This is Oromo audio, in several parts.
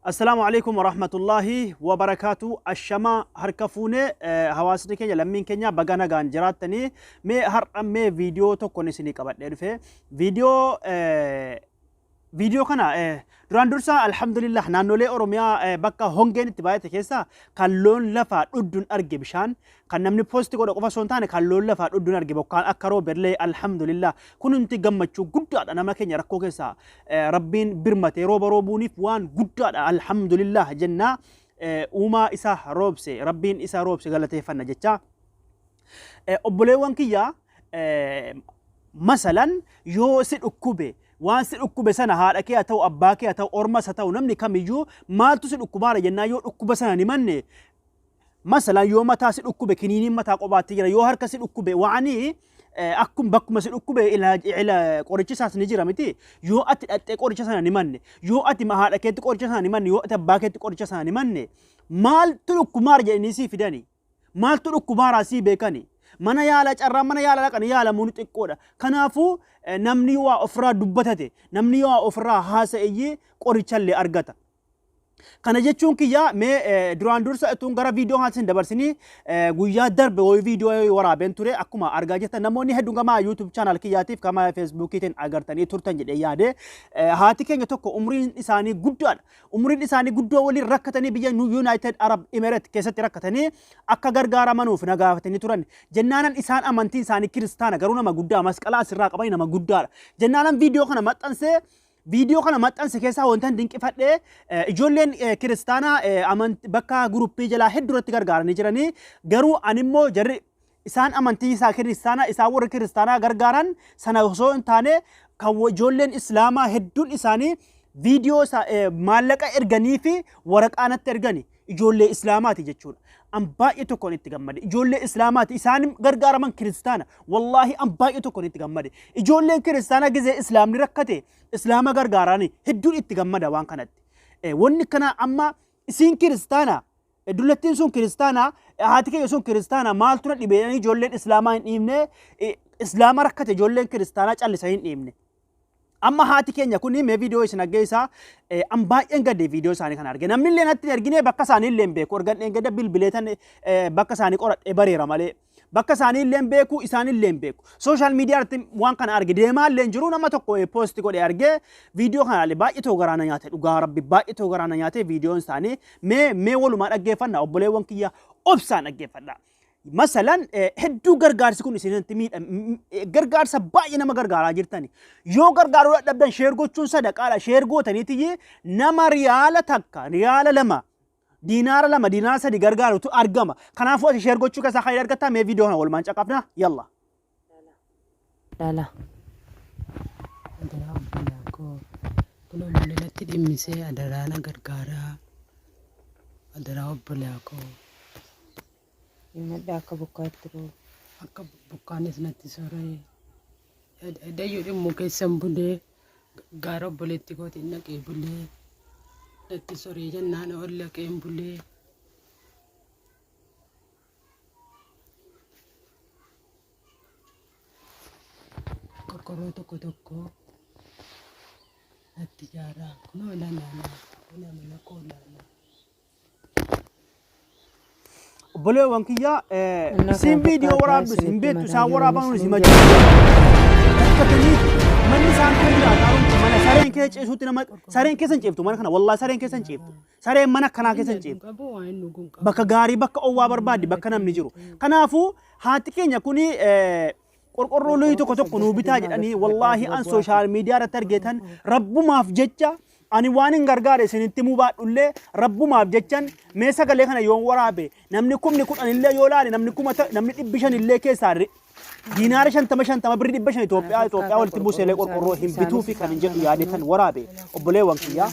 Assalaamu alaikum warahmatullaahi wabarakaatu. Ashamaa harka fuune, hawaasni keenya, lammiin keenya, baga nagaan jiraattanii. Mee har'a mee viidiyoo tokkon isinii qabadhee dhufe. Viidiyoo kana duraan dursa, alhamdulillah, naannolee Oromiyaa bakka hongeen itti baay'ate keessa kan loon lafaa dhudduun arge, bishaan kan namni post godhe qofa osoo hin taane kan loon lafaa dhudduun arge, bokkaan akka roobellee, alhamdulillah, kun hundi gammachuu guddaadha. Nama keenya rakkoo keessaa Rabbiin birmate rooba roobuuniif waan guddaadha, alhamdulillah jennaa. Uumaa isa roobse, Rabbiin isa roobse galateeffanna jecha. Obboleewwan kiyya, masalan yoo si dhukkube, waan si dhukkube sana haadha kee haa ta'u, abbaa kee haa ta'u, ormas haa ta'u, namni kamiyyuu maaltu si dhukkubaara jennaa yoo dhukkuba sana ni manne, masalan yoo mataa si dhukkube kiniiniin mataa qobaatti jira, yoo harka si dhukkube waanii akkum bakkuma si dhukkube ila qorichi isaas ni jira miti. Yoo ati dhaqxee qoricha sana ni manne, yoo ati haadha keetti qoricha sana ni manne, yoo ati abbaa keetti qoricha sana ni manne, maaltu dhukkumaara jedhanii sii fidani? Maaltu dhukkubaara sii beekani? Mana yaala, carraa mana yaala dhaqanii yaalamuun xiqqoodha. Kanaafuu namni waa ofirraa dubbatate, namni waa ofirraa haasa'eyyii qorichallee argata. Kana jechuun kiyya, mee duraan dursa utuun gara viidiyoo kanatti hin dabarsinii, guyyaa darbe wayii viidiyoo waraabeen ture. Akkuma argaa jirtan namoonni hedduun gama YouTube channel kiyyaatiif gama Facebookiitiin agartanii turtan jedhee yaade. Haati keenya tokko umriin isaanii guddaadha. Umriin isaanii guddoo waliin rakkatanii biyya United Arab Emirates keessatti rakkatanii akka gargaaramanuuf na gaafatanii turan. Jennaanan isaan amantiin isaanii kiristaana, garuu nama guddaa masqalaa asirraa qabanii nama guddaadha. Jennaanan viidiyoo kana maxxansee, viidiyoo kana maxxanse keessaa wantan dinqifadhe, ijoolleen kiristaanaa bakka guruppii jalaa hedduu irratti gargaaranii jiranii, garuu animmoo jarri isaan amantii isaa kiristaanaa, isaan warri kiristaanaa gargaaran sana osoo hin taane, kan ijoolleen islaamaa hedduun isaanii viidiyoo maallaqa erganii fi waraqaa natti ergani ijoollee islaamaati jechuudha. An baay'ee tokkoon itti gammade. Ijoollee islaamaati isaan gargaaraman kiristaana. Wallaahi an baay'ee tokkoon itti gammade. Ijoolleen kiristaanaa gizee islaamni rakkate islaama gargaarani hedduun itti gammada waan kanatti. Wanni kana amma isiin kiristaana, dullattiin sun kiristaana, haati keenya sun kiristaana, maaltu na dhibeedhanii ijoolleen islaamaa hin dhiibne, islaama rakkate ijoolleen kiristaanaa callisanii hin dhiibne. Amma haati keenya kun mee viidiyoo isin aggeessaa. An baay'een gadde viidiyoo isaanii kana arge. Namni illee natti hin argine, bakka isaanii illee hin beeku. Ergan dheengadda bilbileetan bakka isaanii qoradhee bareera malee. Bakka isaanii illee hin beeku, isaan illee hin beeku. Social media irratti waan kana arge, deemaa illee hin jiru, nama tokko post godhe arge. Viidiyoo kana illee baay'ee ta'u garaa na nyaate, dhugaa Rabbi baay'ee ta'u garaa na nyaate viidiyoon isaanii. Mee walumaa dhaggeeffanna, obboleewwan kiyya, obsaan dhaggeeffadha. Masalan hedduu gargaarsi kun isinitti miidha, gargaarsa baay'ee nama gargaaraa jirtani. Yoo gargaaruu dadhabdan share gochuun sadaqaadha. Share gootaniitiyyi nama riyaala 1, riyaala 2, diinaara 2, diinaara 3 gargaarutu argama. Kanaafuu ati share gochuu keessaa kan argattaa. Mee viidiyoo kana walumaan caqafna, yalla. Dhala. Adaraa obbolaa koo, kunoo manni natti dhimmisee, adaraa na gargaaraa, adaraa obbolaa koo. Himadha akka bokkaatti roobu. Akka bokkaanis natti soree dayyuu dhimmu keessan bulee, gaara obboleetti kootiin dhaqee bulee, natti soree jennaan ol dhaqeen bulee. Qorqorroo tokko tokko natti ijaaraa, kunoo ilaalaa, kunoo mana koo ilaalaa. Obboleewwan kiyya, Innaa isiin kana viidiyoo fakkaata waraabdu isin isinitti beektu mataa isaan jiru waraaban isin isin jedha. rakkatanii manni isaan keessa jiraataa jiru mana sareen keessa ciisuutti, nama sareen keessa hin ciiftu mana kana, wallaahi sareen keessa hin ciiftu, sareen mana akkanaa keessa hin ciiftu. Qabu waa hin dhuguun qabu. Bakka gaarii, bakka owwaa barbaaddi, bakka namni jiru. Kanaafuu haati keenya kuni qorqorroo luyi tokko tokko nuu bitaa jedhanii, wallaahi an social media irratti argeetan, rabbumaaf jecha ani waan hin gargaare isinitti himuu baadhullee, rabbumaaf jechan mee sagalee kana yoon waraabe, namni 10,000 illee yoo laale, namni namni 500 illee keessaa diinaara 50 50, birri 500 Itoophiyaa walitti buuseelee qorqorroo hin bituufi kan hin jedhu yaadetan waraabe. Obboleewwan kiyyaa,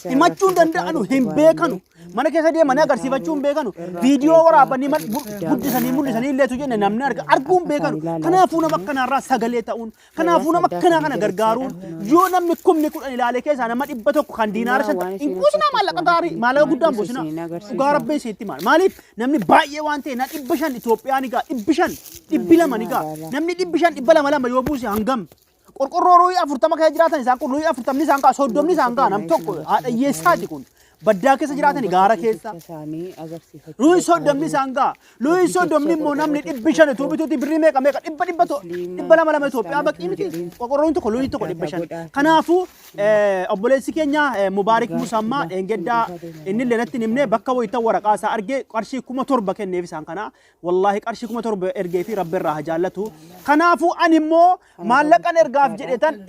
himachuu hin danda'anu, hin beekanu, mana keessa deemanii agarsiifachuu hin beekanu, viidiyoo waraabanii guddisanii mul'isanii illeetu jenne namni arga arguu hin beekanu. Kanaafuu nama akkanaarraa sagalee ta'uun, kanaafuu nama akkanaa kana gargaaruun, yoo namni 10,000 ilaalee keessaa nama 100 kan diinaara 50 hin buusinaa, maallaqa gaarii, maallaqa guddaa hin buusinaa, dhugaa Rabbii isiitti maal maaliif namni baay'ee waan ta'e na 500 Itoophiyaa ni ga'a, 500, 200 ni ga'a. Namni 500, 200 lama yoo buuse hangam? Qorqorroo ruuhii 40 keessa jiraatan isaan kun, ruuhii 40 isaan ka'a, 30 isaan ka'a, nam tokko haadha hiyyeessaati kun. Baddaa keessa jiraatani gaara keessa. Isaanii agarsiifachuu Luyi soddomni isaan ga'a. Luyi soddomni immoo namni 500 utuu bituuti birrii meeqa meeqa dhibba dhibba to- 200 200 Itoophiyaa baqii miti. Qorqorroon tokko luyi tokko 500. Kanaafuu obboleessi keenya Mubaarik Musammaa dheengaddaa inni illee natti hin himne bakka wayitan waraqaa isaa arge qarshii 7,000 kenneef isaan kana. Wallaahi qarshii 7,000 ergee fi Rabbi irraa haa jaallatu. Kanaafuu ani immoo maallaqan ergaaf jedhetan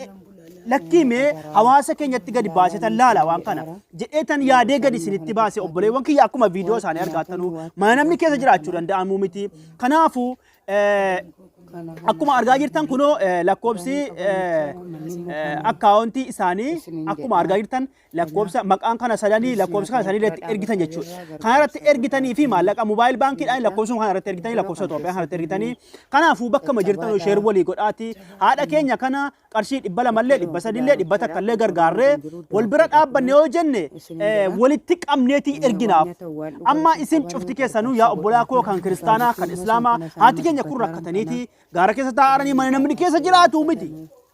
lakkii mee hawaasa keenyatti gadi baasetan laala waan kana jedheetan yaadee gadi isinitti baase. Obboleewwan kiyya, akkuma viidiyoo isaanii argaattanuu mana namni keessa jiraachuu danda'amuu miti. Kanaafuu akkuma argaa jirtan kunoo lakkoobsi akkaawuntii isaanii akkuma argaa jirtan lakkoobsa maqaan kana sadanii lakkoobsa kana sadanii irratti ergitan jechuudha. Kana irratti ergitanii fi maallaqa mobile baankiidhaan lakkoobsuma kana irratti ergitanii, lakkoobsa Itoophiyaa kana irratti ergitanii. Kanaafuu bakka jirtan share walii godhaati haadha keenya kana qarshii 200llee, 300llee, 100llee gargaarree wal bira dhaabbanne yoo jenne walitti qabneetii erginaaf. Amma isin cufti keessanuu yaa obbolaa koo, kan kiristaanaa kan islaamaa, haati keenya kun rakkataniiti gaara keessa taa'anii, mana namni keessa jiraatu miti.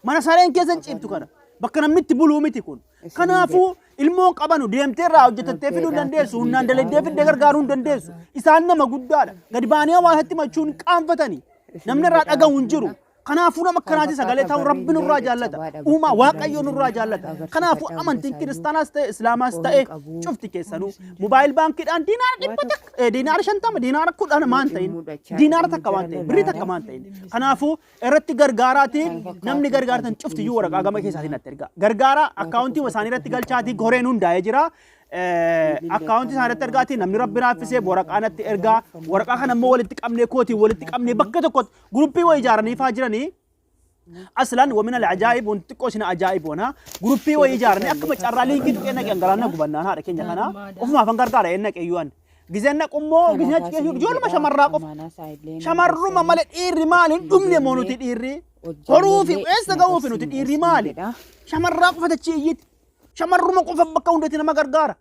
Mana sareen keessa hin ciiftu kana. Bakka namni itti buluu miti kun. Kanaafuu ilmoon qabanu deemtee irraa hojjetattee fiduu hin dandeessu. Humnaan daladdee fiddee gargaaruu hin dandeessu. Isaan nama guddaadha. Gadi baanii hawaasatti machuun qaanfatanii. Namni irraa dhagahu hin jiru. Kanaafuu nama akkanaati sagalee ta'u Rabbi nurraa jaallata. Uumaa Waaqayyo nurraa jaallata. Kanaafuu amantiin kiristaanaas ta'e islaamaas ta'e cufti keessanuu mobile baankiidhaan diinaara 100, diinaara 50, diinaara 10 maan ta'in, diinaara takka waan ta'in, birrii takka maan ta'in. Kanaafuu irratti gargaaraati, namni gargaartan cuftiyyuu waraqaa gama keessaatiin natti ergaa. Gargaara, akkaawuntii isaanii irratti galchaatii, koreen hundaa'ee jira. Akkaawuntii isaanii irratti ergaatii, namni Rabbi raaffisee waraqaa natti ergaa. Waraqaa kana immoo walitti qabnee kootii walitti qabnee bakka tokkotti guruppii wayii ijaaranii faa jiranii. Aslan ومن العجائب wanti xiqqoo isin ajaa'iboona, guruppii wayii ijaaranii akkuma carraa liinkii tuqee naqe angalaan gubannaan haadha keenya kana ofumaaf an gargaara een naqe iyyuu an gizeen naqu immoo gizeen achi keessa ijoolluma shamarraa qofa, shamarruma malee dhiirri maali hin dhumne moo? Nuti dhiirri horuu fi eessa ga'uu fi nuti dhiirri maali? Shamarraa qofa tachi iyyiti, shamarruma qofa bakka hundatti nama gargaara.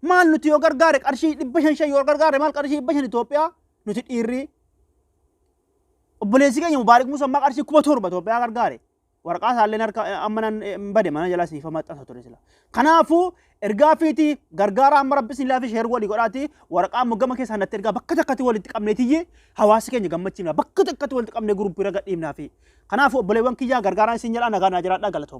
Maal nuti yoo gargaare, qarshii 500 5 yoo gargaare maal qarshii 500 Itoophiyaa? Nuti dhiirri, obboleessi keenya Mubaarik Musammaa qarshii 7,000 Itoophiyaa gargaare. Waraqaa isaallee harka amma nan hin bade, mana jala siif maxxansa ture sila. Kanaafuu ergaa fiiti gargaara, amma Rabbi isin laafi, share walii godhaati, waraqaa ammoo gama keessaa natti ergaa, bakka takkatti walitti qabneetiyyi hawaasa keenya gammachiifna, bakka takkatti walitti qabnee guruppii irra gadhiifnaa fi. Kanaafuu obboleewwan kiyyaa, gargaaraan isin jedhaa, nagaa naa jiraadhaa, galatooma.